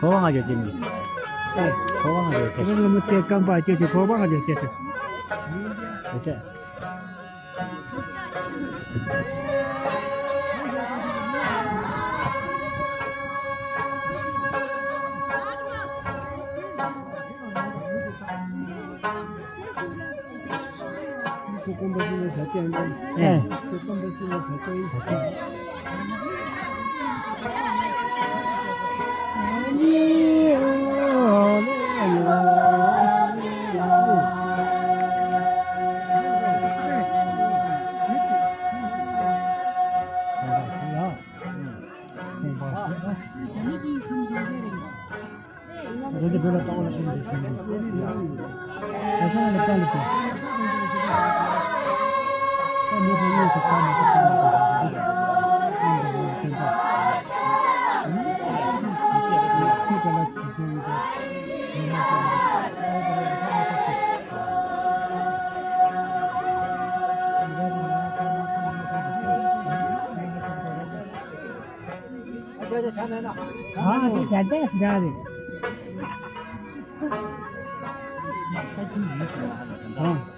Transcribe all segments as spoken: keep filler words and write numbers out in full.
ཁོ་བ་ང་ཅོ་ཅི་མི། ཨེ། ཁོ་བ་ང་ཅོ་ཅི། ཁོ་བ་ང་ཅོ་ཅི། ཁོ་བ་ང་ཅོ་ཅི། ཁོ་བ་ང་ཅོ་ཅི། སོ་སྐམ་པ་སུ་ལ་ས་ཀྱ་ཡིན་པ། ཨེ། སོ་སྐམ་པ་སུ་ལ་ས་ཀྱ་ཡིན། ས་ཀྱ། ཨ་དེ་ད་ལྟ་ཞིག་རེད། ཨ།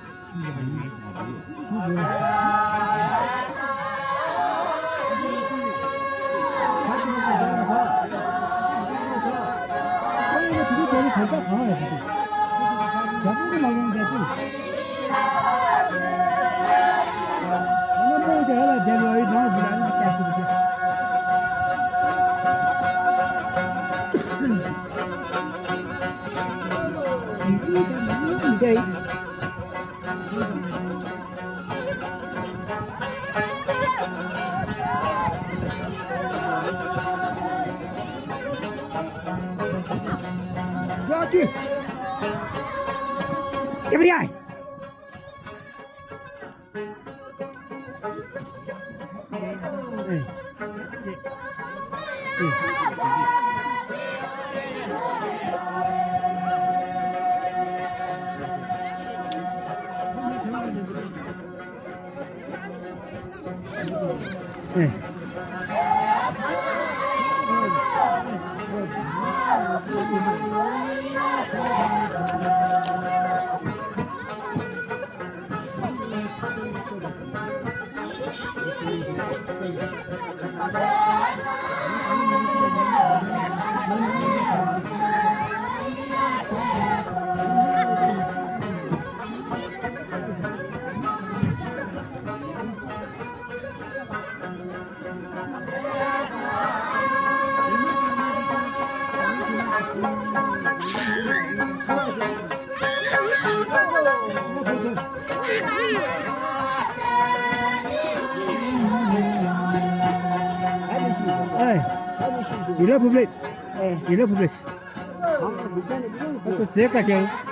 Hey, you love public. You love public. ཨ་ཁུ་ཟས་ཀ་ཅན།